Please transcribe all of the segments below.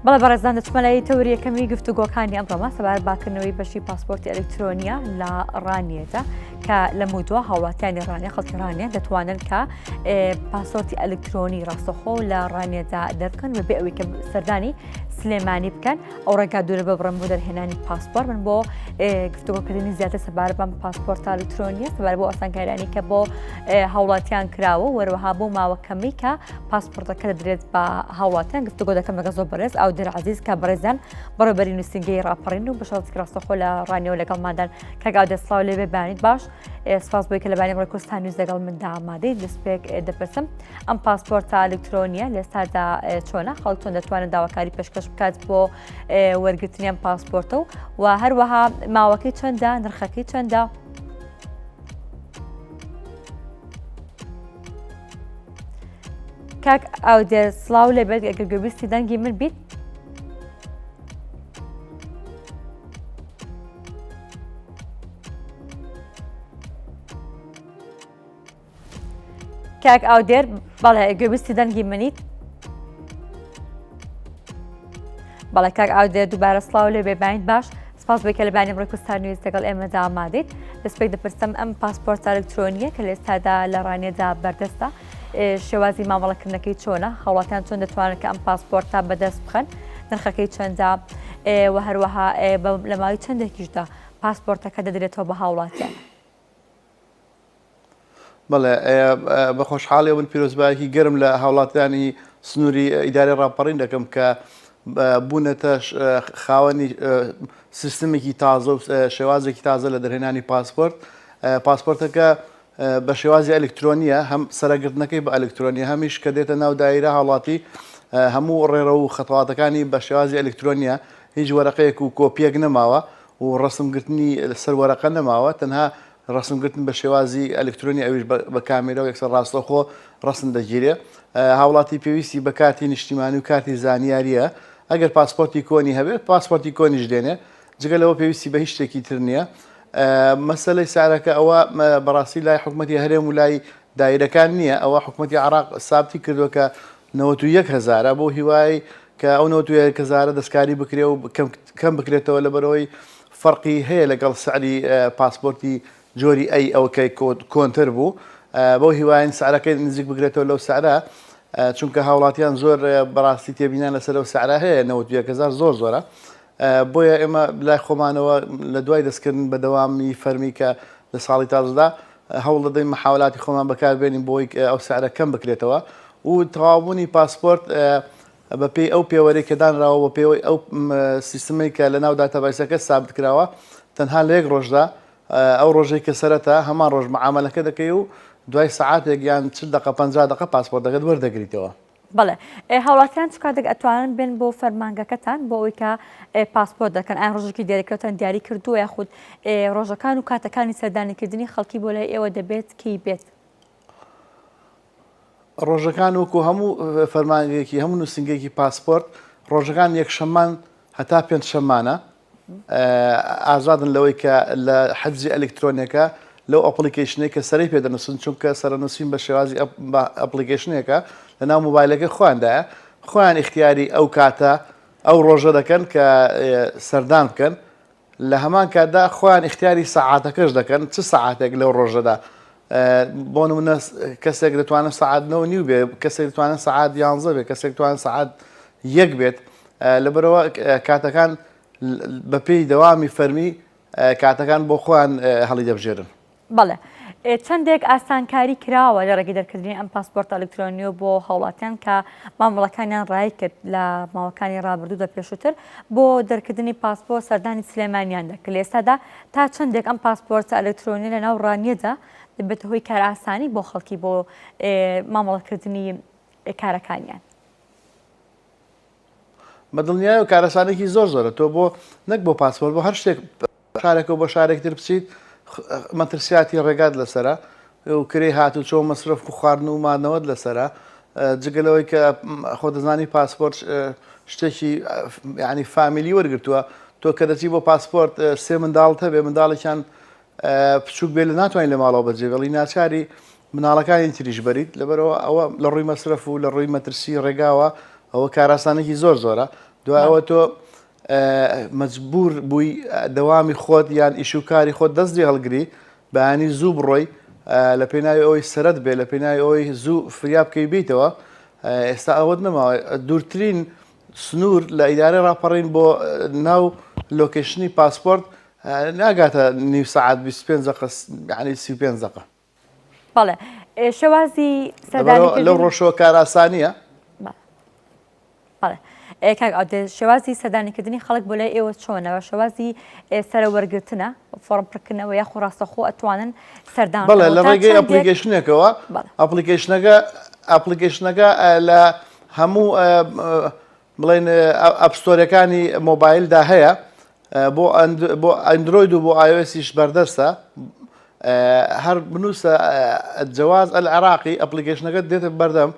بەڵێ بەڕێزان دەچمە لای تەوری یەکەمی گفتوگۆکانی ئەمڕۆمان سەبارەت باکردنەوەی بەشی پاسپۆرتی ئەلکترۆنیە لە ڕانیەدا کە لە مودووە هاوڵاتیانی ڕانیە خەڵکی ڕانیە دەتوانن کە پاسۆرتی ئەلکترۆنی ڕاستەخۆ لە ڕانیەدا دەربکەن بەبێ ئەوەی کە سەردانی سلێمانی بکەن ئەو ڕێگا دوورە ببڕن بۆ دەرهێنانی پاسپۆرت من بۆ گفتوگۆکردنی زیاتر سەبارەت بەم پاسپۆرتە ئەلکترۆنیە سەبارەت بۆ ئاسانکاریانی کە بۆ هاوڵاتیان کراوە وەروەها بۆ ماوە کەمی کە پاسپۆرتەکە دەدرێت بە هاوڵاتیان گفتوگۆ دەکەم لەگەڵ زۆر بەڕێز ئاودێر عەزیز کە بەڕێزیان بەڕێوەبەری نووسینگەی ڕاپەڕین و بەشەڵتێکی ڕاستەخۆ لە ڕانیەوە لەگەڵماندان کاک ئاودێر سڵاو لێبێ بەیانیت باش سپاس بۆی کە لە بەیانی ئەمڕۆی کوردستان نیوز لەگەڵ مندا ئامادەیت دەستپێک دەپرسم ئەم پاسپۆرتە ئەلکترۆنیە لێستادا چۆنە خەڵک چۆن دەتوانن داواکاری پێشکەش بکات بۆ وەرگرتنی ئەم پاسپۆرتە و و هەروەها ماوەکەی چەندە نرخەکەی چەندە؟ کاک ئاودێر سڵاو لێبێت ئەگەر گوێبیستی دەنگی من بیت کاک ئاودێر بەڵێ گوێبیستی دەنگی منیت بەڵێ کاک ئاودێر دووبارە سڵاو لێ بێ باین باش سپاس بۆی کە لە بانی ئەمڕۆی کوردستان نیوز لەگەڵ ئێمەدا ئامادەیت. دەستپێک دەپرسم ئەم پاسپۆرتە ئەلکترۆنییە کە لە ئێستادا لە ڕانیەدا بەردەستە شێوازی مامەڵەکردنەکەی چۆنە؟ هاوڵاتیان چۆن دەتوانن کە ئەم پاسپۆرتە بەدەست بخەن؟ نرخەکەی چەندە؟ و هەروەها لە ماوەی چەندێکیشدا پاسپۆرتەکە دەدرێتەوە بە هاوڵاتیان؟ بەڵێ بە خۆشحاڵیەوە من پیرۆزبایەکی گەرم لە هاوڵاتیانی سنووری ئیدارەی ڕاپەڕین دەکەم کە بوونەتە خاوەنی سیستمێکی تازە و شێوازێکی تازە لە دەرهێنانی پاسپۆرت پاسپۆرتەکە بە شێوازی ئەلکترۆنیە هەم سەرگرتنەکەی بە ئەلکترۆنی هەمیش کە دێتە ناو دایرە هاوڵاتی هەموو ڕێڕە و خەتواتەکانی بە شێوازی ئەلکترۆنیە هیچ وەرەقەیەک و کۆپیەک نەماوە و ڕسمگرتنی لەسەر وەرەقە نەماوە تەنها ڕەسم گرتن بە شێوازی ئەلکترۆنی ئەویش بە کامێرا و یەکسەر ڕاستەوخۆ ڕەسم دەگیرێ. هاوڵاتی پێویستی بە کارتی نیشتیمانی و کارتی زانیارییە، ئەگەر پاسپۆرتی کۆنی هەبێت پاسپۆرتی کۆنیش دێنێ، جگە لەوە پێویستی بە هیچ شتێکی تر نییە. مەسەلەی سعرەکە ئەوە بەڕاستی لای حکومەتی هەرێم و لای دایرەکان نییە، ئەوە حکومەتی عێراق سابتی کردووە کە 91 هەزارە بۆ هیوای کە ئەو 91 هەزارە دەستکاری بکرێ و کەم بکرێتەوە لەبەرئەوەی فەرقی هەیە لەگەڵ سعری پاسپۆرتی جۆری ئەی ئەوە کە کۆنتر بوو بەو هیواین سعرەکەی نزیک بگرێتەوە لەو سعرە چونکە هاوڵاتیان زۆر بەڕاستی تێبینیان لەسەر ئەو سعرە هەیە 91 هەزار زۆر زۆرە بۆیە ئێمە لای خۆمانەوە لە دوای دەستکردن بە دەوامی فەرمی کە لە ساڵی تازەدا هەوڵ دەدەین محاولاتی خۆمان بەکاربێنین بۆی ئەو سعرە کەم بکرێتەوە و تەواوبوونی پاسپۆرت بەپێی ئەو پێوەرەی کە دانراوە و بەپێی ئەو سیستمەی کە لەناو database ەکە سابت کراوە تەنها لە یەک ڕۆژدا ئەو ڕۆژەی کە سەرەتا هەمان ڕۆژ معامەلەکە دەکەی و دوای سەعاتێک یان 40 دقە 50 دقە پاسپۆرتەکەت وەردەگریتەوە. بەڵێ هاوڵاتیان چ کاتێک ئەتوانن بێن بۆ فەرمانگەکەتان بۆ ئەوەی کە پاسپۆرت دەکەن ئایا ڕۆژێکی دیاریکراوتان دیاری کردووە یاخود ڕۆژەکان و کاتەکانی سەردانیکردنی خەڵکی بۆ لای ئێوە دەبێت کەی بێت؟ ڕۆژەکان وەکو هەموو فەرمانگەیەکی هەموو نووسینگەیەکی پاسپۆرت ڕۆژەکان یەکشەممان هەتا پێنجشەممانە ئازادن لەوەی کە لە حەجزی ئەلکترۆنیەکە لەو application ەی کە سەرەی پێ دەنووسن چونکە سەرنووسین بە شێوازی application ێکە لە ناو مۆبایلەکەی خۆیاندایە خۆیان ئیختیاری ئەو کاتە ئەو ڕۆژە دەکەن کە سەردان بکەن لە هەمان کاتدا خۆیان ئیختیاری سەعاتەکەش دەکەن چ سەعاتێک لەو ڕۆژەدا بۆ نمونە کەسێک دەتوانێت سەعات نۆ نیو بێ کەسێک دەتوانێت سەعات یانزە بێت کەسێک توانێت سەعات یەک بێت لەبەرەوە کاتەکان بەپێی دەوامی فەرمی کاتەکان بۆ خۆیان هەڵی دەبژێرن. بەڵێ چەندێک ئاسانکاری کراوە لە ڕێگەی دەرکردنی ئەم پاسپۆرتە ئەلکترۆنییە بۆ هاوڵاتیان کە مامەڵەکانیان ڕای کرد لە ماوەکانی ڕابردوودا پێشووتر بۆ دەرکردنی پاسپۆرت سەردانی سلێمانیان دەکرد لە ئێستادا تا چەندێک ئەم پاسپۆرتە ئەلکترۆنیە لە ناو ڕانیەدا دەبێتە هۆی کارئاسانی بۆ خەڵکی بۆ مامەڵەکردنی کارەکانیان. بە دڵنیایەوە کارەسانێکی زۆر زۆرە تۆ بۆ نەک بۆ پاسپۆرت بۆ هەر شتێک شارێکەوە بۆ شارێک تر بچیت مەترسیاتی ڕێگات لەسرە و کرێی هاتوچۆ و مەسرەف و خواردن و مانەوەت لەسرە جگە لەوەی کە خۆ دەزانی پاسپۆرت شتێکی ینی فامیلی وەرگتووە تۆ کە دەچی بۆ پاسپۆرت سێ منداڵت هەبێ منداڵێکیان بچووک بێ لە ناتوانین لە ماڵەوە بەجێبێڵی ناچاری مناڵەکانی تریش بەریت لەبەرئەوە ئەوە لە ڕووی مەسرەف و لە ڕووی مەترسی ڕێگاوە ئەوە کاراسانێکی زۆر زۆرە. دوای ئەوە تۆ مەجبور بووی دەوامی خۆت یان ئیش و کاری خۆت دەست لێ هەڵگری بەیانی زوو بڕۆی لە پێناوی ئەوەی سەرت بێ لە پێناوی ئەوەی زوو فریا بکەی بیتەوە ئێستا ئەوەت نەماوە دوورترین سنوور لە ئیدارەی ڕاپەڕین بۆ ناو location ی پاسپۆرت ناگاتە نیو سەعات 25 دقە یعنی 35 دقە. بەڵێ شێوازی سەردانی لەو ڕۆژەوە کارئاسانییە. بەڵێ کاک عادل شێوازی سەردانیکردنی خەڵک بۆ لای ئێوە چۆنەوە شێوازی سەرە وەرگرتنە فۆڕم پڕکردنەوە یاخۆ ڕاستەخۆ ئەتوانن سەردان بەڵێ لە ڕێگەی application ێکەوە application ەکە application ەکە لە هەموو بڵێن app store ەکانی مۆبایلدا هەیە بۆ بۆ ئەندرۆید و بۆ iOS یش بەردەستە هەر بنووسە جواز العراقی application ەکە دێتە بەردەم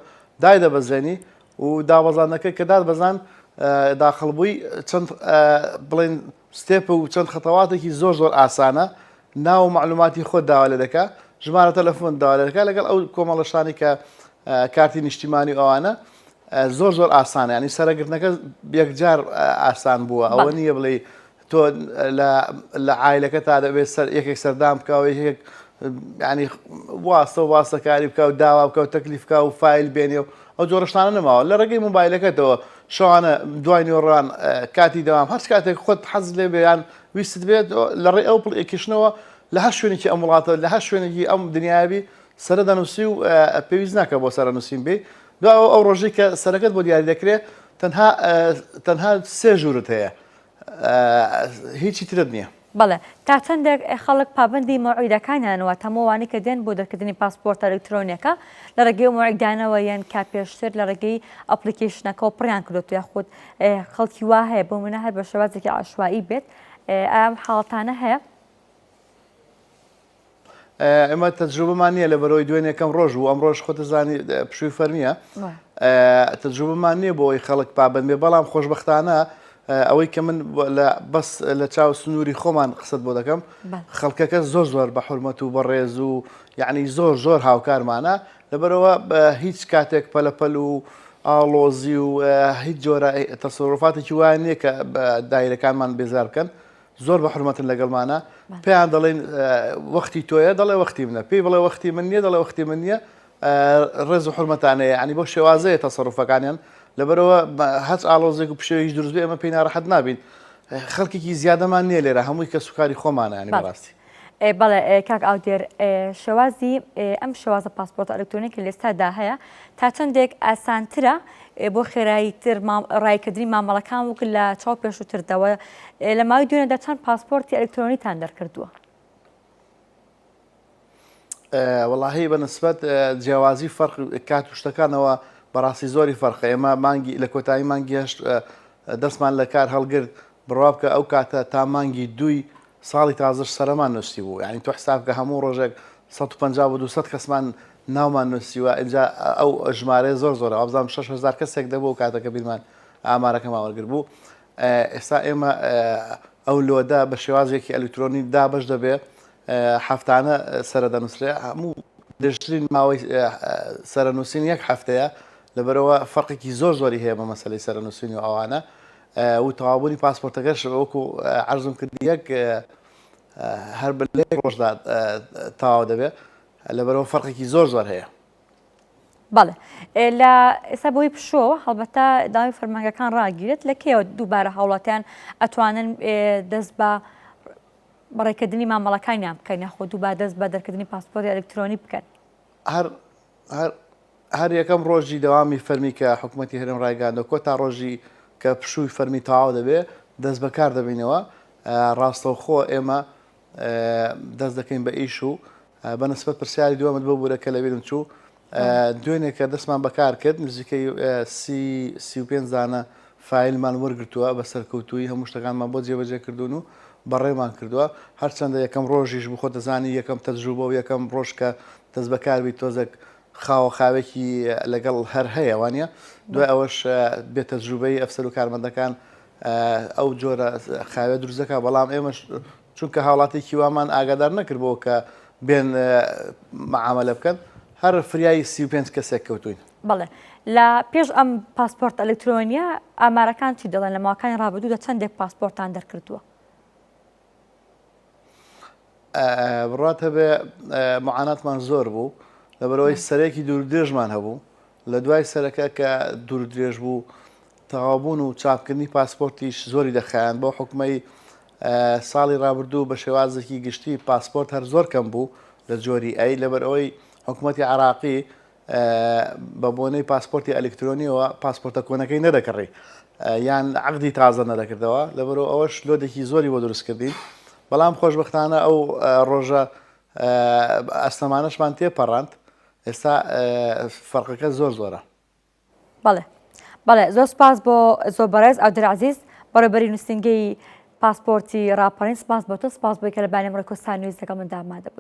دایدەبەزێنی و دابەزاندنەکە کە دابەزان داخڵ بووی چەند بڵێن step و چەند خەتەواتێکی زۆر زۆر ئاسانە ناو و معلوماتی خۆت داوا لێ دەکا ژمارە تەلەفۆن داوا لێ دەکا لەگەڵ ئەو کۆمەڵە شتانی کە کارتی نیشتیمانی و ئەوانە زۆر زۆر ئاسانە ینی سەرەگرتنەکە یەکجار ئاسان بووە ئەوە نییە بڵێ تۆ لە عایلەکە تا دەبێت سەر یەکێک سەردان بکە و یەکێک ینی واستە و واستەکاری بکە و داوا بکە و تەکلیف بکە و فایل بێنێ و ئەو جۆرە شتانە نەماوە لە ڕێگەی مۆبایلەکەتەوە شەوانە دوای نیوەڕان کاتی دەوام هەر کاتێک خۆت حەز لێ بێ یان ویستت بێت لە ڕێی ئەو application ەوە لە هەر شوێنێکی ئەم وڵاتە لە هەر شوێنێکی ئەم دنیاوی سەرە دەنووسی و پێویست ناکە بۆ سەرە نووسین بێ دوای ئەو ڕۆژەی کە سەرەکەت بۆ دیاری دەکرێت تەنها تەنها سێ ژوورت هەیە هیچی ترت نییە. بەڵێ تا چەندێک خەڵک پابەندی مەوعیدەکانیانن واتە هەموو ئەوانەی کە دێن بۆ دەرکردنی پاسپۆرتە ئەلکترۆنیەکە لە ڕێگەی ئەو مەوعیدانەوە یەن کە پێشتر لە ڕێگەی application ەکەوە پڕیان کردۆتەوە یاخود خەڵکی وا هەیە بۆ منە هەر بە شێوازێکی عەشوایی بێت ئایا ئەم حاڵەتانە هەیە؟ ئێمە تەجروبەمان نییە لە بەرەوەی دوێنێ کەم ڕۆژ بوو ئەم ڕۆژ خۆتەزانی پشووی فەرمیە تەجروبەمان نییە بۆ ئەوەی خەڵک پابند بێ بەڵام خۆشببختانە ئەوەی کە من لە بەس لە چاو سنووری خۆمان قسەت بۆ دەکەم خەڵکەکە زۆر زۆر بە حرمەت و بەڕێز و یعنی زۆر زۆر هاوکارمانە لەبەرەوە هیچ کاتێک پەلەپەل و ئاڵۆزی و هیچ جۆرە تەسەروفاتێکی وایە نییە کە دایرەکانمان بێزار بکەن زۆر بە حورمەتن لەگەڵمانە پێیان دەڵێن وەختی تۆیە دەڵێ وەختی منە پێی بڵێ وەختی من نییە دەڵێ وەختی من نییە ڕێز و حورمەتانەیە ینی بۆ شێوازەیە تەسەروفەکانیان لەبەرەوە هەچ ئاڵۆزێک و پشێویش دروست بێ ئێمە پێی ناڕەحەت نابین خەڵکێکی زیادەمان نییە لێرە هەمووی کەس و کاری خۆمانە ینی بەڕاستی. بەڵێ کاک ئاودێر شێوازی ئەم شێوازە پاسپۆرتە ئەلکترۆنی کە لێستادا هەیە تا چەندێک ئاسانترە بۆ خێرایی تر ڕایکردنی مامەڵەکان وەک لە چاو پێشووتردەوە لە ماوەی دوێنێدا چەند پاسپۆرتی ئەلکترۆنیتان دەرکردووە؟ وەڵاهی بە نسبەت جیاوازی فەرق کات و شتەکانەوە بەڕاستی زۆری فەرقە ئێمە مانگی لە کۆتایی مانگی هەشت دەستمان لە کار هەڵگرت بڕوا بکە ئەو کاتە تا مانگی دووی ساڵی تازەش سەرەمان نووسی بوو یعنی تۆ حساب کە هەموو ڕۆژێک 150 بۆ 200 کەسمان ناومان نووسیوە ئینجا ئەو ژمارەیە زۆر زۆرە وابزانم 6000 کەسێک دەبوو کاتەکە بیرمان ئامارەکەمان وەرگر بوو ئێستا ئێمە ئەو load ە بە شێوازێکی ئەلیکترۆنی دابەش دەبێ هەفتانە سەرە دەنووسرێ هەموو درێژترین ماوەی سەرنووسین یەک هەفتەیە لەبەرەوە فەرقێکی زۆر زۆری هەیە بە مەسەلەی سەرنووسین و ئەوانە و تەواوبوونی پاسپۆرتەکەش وەکو عەرزم کرد یەک هەر بە لێک ڕۆژدا تەواو دەبێت لەبەرەوە فەرقێکی زۆر زۆر هەیە. بەڵێ لە ئێستا بۆی پشۆوە هەڵبەتە داوای فەرمانگەکان ڕاگیرێت لە کێوە دووبارە هاوڵاتیان ئەتوانن دەست بە بەڕێکردنی مامەڵەکانیان بکەن یاخۆ دووبارە دەست بە دەرکردنی پاسپۆرتی ئەلکترۆنی بکەن. هەر هەر هەر یەکەم ڕۆژی دەوامی فەرمی کە حکوومەتی هەرێم ڕایگەیاندووە کۆتا ڕۆژی کە پشووی فەرمی تەواو دەبێ دەست بەکار دەبینەوە ڕاستەوخۆ ئێمە دەست دەکەین بە ئیش و بە نسبەت پرسیاری دووەمت ببوورە کە لەبیرم چوو دوێنێ کە دەستمان بەکار کرد نزیکەی 35 دانە فایلمان وەرگتووە بە سەرکەوتووی هەموو شتەکانمان بۆ جێبەجێ کردوون و بەڕێمان کردووە هەرچەندە یەکەم ڕۆژیش بخۆ دەزانی یەکەم تەجروبە و یەکەم ڕۆژ کە دەست بەکاربی تۆزێک خاوە خاوێکی لەگەڵ هەر هەیە وانە دوای ئەوەش بێ تەجروبەی ئەفسەر و کارمەندەکان ئەو جۆرە خاوێ دروست دەکات بەڵام ئێمەش چونکە هاوڵاتێکی وامان ئاگادار نەکردبوو کە بێن معامەلە بکەن هەر فریای 35 کەسێک کەوتوین. بەڵێ لە پێش ئەم پاسپۆرت ئەلکترۆنیە ئامارەکان چی دەڵێن لە ماوەکانی ڕابردوودا چەندێک پاسپۆرتان دەرکردووە؟ بڕات هەبێ معاناتمان زۆر بوو لەبەرەوەی سەرێکی دوور درێژمان هەبوو لە دوای سەرەکە کە دوور درێژ بوو تەواوبوون و چاپکردنی پاسپۆرتیش زۆری دەخایاند بەو حوکمەی ساڵی ڕابردوو بە شێوازێکی گشتی پاسپۆرت هەر زۆر کەم بوو لە جۆری ئەی لەبەر ئەوەی حکوومەتی عراقی بە بۆنەی پاسپۆرتی ئەلکترۆنیەوە پاسپۆرتە کۆنەکەی نەدەکڕی یان عقدی تازە نەدەکردەوە لەبەرەوە ئەوەش load ێکی زۆری بۆ دروست کردین بەڵام خۆشببختانە ئەو ڕۆژە ئەستەمانەشمان تێپەڕاند ئێستا فەرقەکە زۆر زۆرە. بەڵێ بەڵێ زۆر سپاس بۆ زۆر بەڕێز ئەودر عزیز بەڕێوبەری نووسینگەی پاسپۆرتی ڕاپەڕین سپاس بۆ تۆ سپاس بۆی کە لە بانێم ڕێکۆستان نویز لەگەڵ مندا ئامادە بووی.